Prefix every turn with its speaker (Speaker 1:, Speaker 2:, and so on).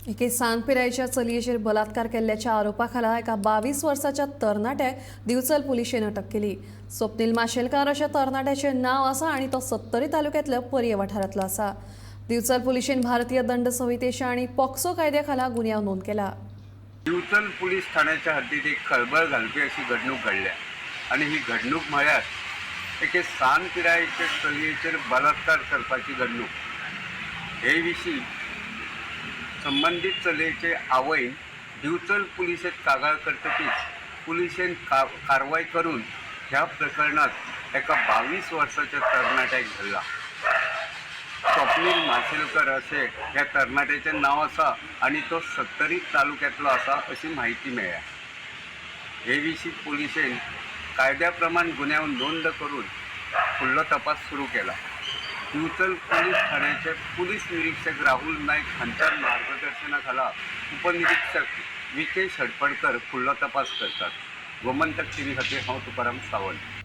Speaker 1: एके सान पिरायेच्या चलयेचेर बलात्कार केल्ल्याच्या आरोपा खाला एका 22 वर्साच्या तरणाट्याक दिवचल पुलिशेन अटक केली. स्वप्नील माशेलकार अशें तरणाट्याचें नांव आसा आनी तो सत्तरी तालुक्यांतल्या पर्ये वाठारांतलो आसा. दिवचल पुलिशेन भारतीय दंड संहितेच्या आनी पॉक्सो कायद्या खाला गुन्यांव नोंद केला.
Speaker 2: दिवचल पुलीस ठाण्याच्या हद्दीत एक खळबळ घालपी अशी घडणूक घडल्या आनी ही घडणूक म्हळ्यार एके सान पिरायेचे चलयेचेर बलात्कार करपाची घडणूक. हे विशीं संबंदीत चलयेचे आवयन दिवचल पुलिशेंत कागाळ करतकीच पुलिशेन कारवाय करून ह्या प्रकरणांत एका 22 वर्साच्या तरणाट्याक धरला. स्वप्नील माशेलकर अशें ह्या तरणाट्याचें नांव आसा आनी तो सत्तरी तालुक्यांतलो आसा अशी म्हायती मेळ्ळ्या. हे विशीं पुलिशेन कायद्या प्रमाण गुन्यांव नोंद करून फुडलो तपास सुरू केला. दिवचल पुलीस ठाण्याचे पुलीस निरीक्षक राहुल नायक हांच्या मार्गदर्शना खाला उपनिरीक्षक विकेश हडपडकर फुडलो तपास करतात. गोमंतक टीव्ही खातीर हांव तुकाराम सावंत.